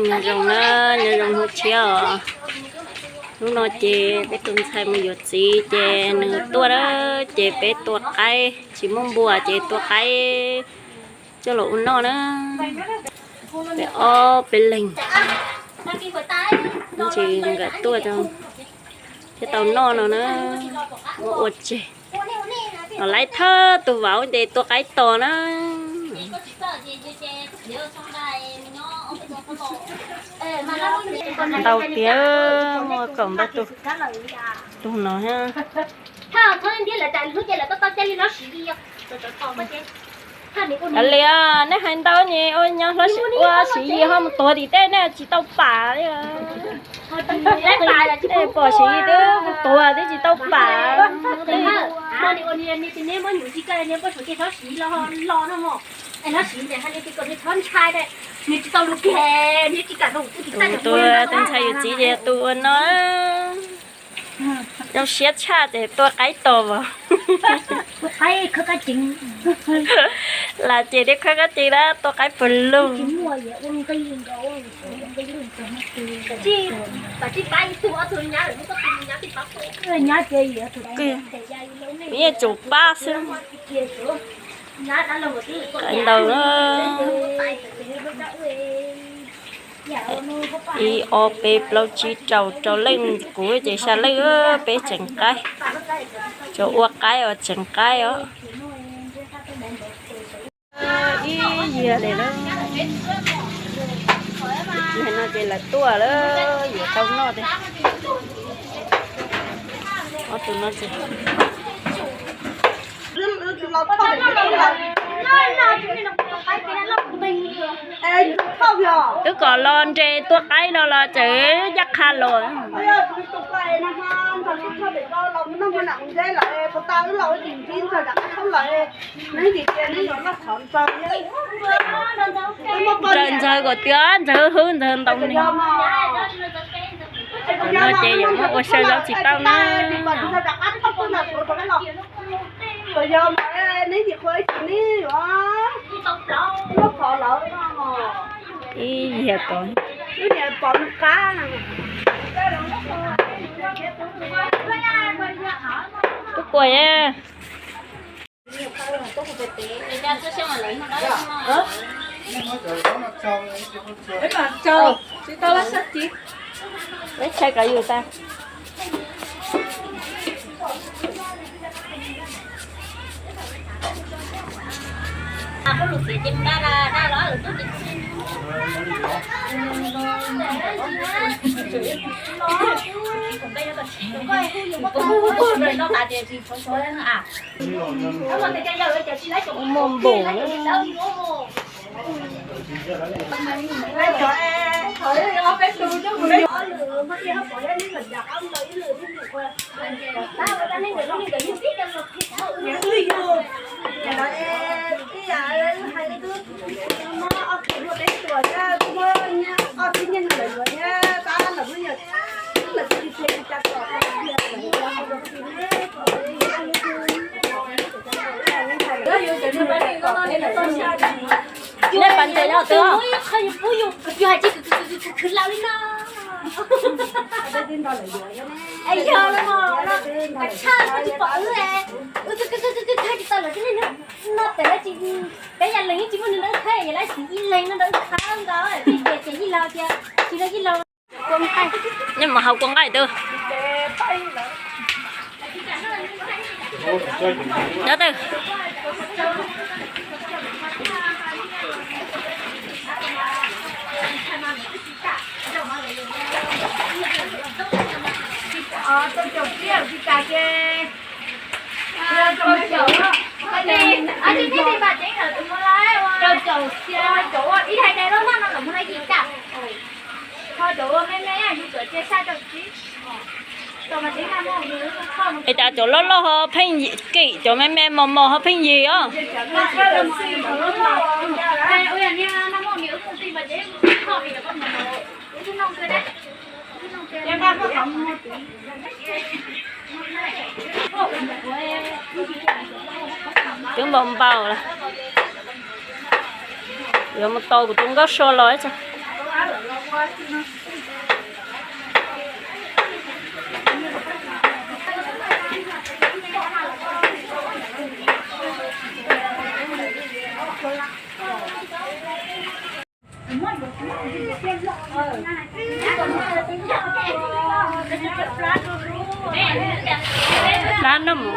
Nyob zoo na, nyob zoo hnub tshiab os. Hnub no ces peb tus ntxhais mus yuav txiv ces nws tuaj na, ces peb tua qaib, tsis muaj npua ces tua qaib coj los ua noj na. Peb ob peb leeg, tsis nkawd tuaj thiaj tau noj no na, muab ua tseg. Los laib thawj tus vauv ces tua qaib tos na. Ntau tiag, muaj kaum ntau tus no. Li, nej hais ntau ne, ua nyob ua Siv Yis ho mus tuag tim tej nej tsis tau pam li. Pom Siv Yis twb mus tuag twb tsis tau pam. Tus ntxhais yus txiv ces tus ua no, zoo siab tshaj ces tua qaib tos os. Lam ces thiab khawb kab ces na, tua qaib puag lug. Kuv yeej tsum pab xwb. Qaib ntau na. Ib ob peb plaub tsib rau, rau leej, kuv ces xya leej, peb tseem qaib. Cov ua qaib os, tseem qaib os. Ib yias li lawm. Ib yias no ces lawv tuaj lawm, yuav tau noj tiag. Ob tug no ces twb kom los nres tua qaib no los tseem ncaj qha los. Ntxawg ntxawg kom tias ntxawg hwb ntxawg ntau ne. Cov no ces yuav muab ua saw zaub tsis tau na. Ib yias tod. Tub kuam. Peb tshai kom yus tag. Muaj npaum. Nej pas ntses nyob twg? Yog hais tias khwv khwv khwv laus li no. Yog los, tshaj tsis pom wb, wb khwv khwv khwv khwv tsis tau lawm thiab li no. Pem lawv tsis, peb yam leej tsis muaj neeg nrog wb khawb, yog lawv siv ib leeg no nrog wb khawb nkaus, ces ces ib leeg tias tsis tau ib leeg. Nej mus haus kua nqaij twg? Nyob twg? Es cas cov loj loj ho pheej kim, cov me me mos mos ho pheej yig os? Twb npau npau lawm. Yuav mus tau kuv tus nkauj sua los tso. Dab no mus.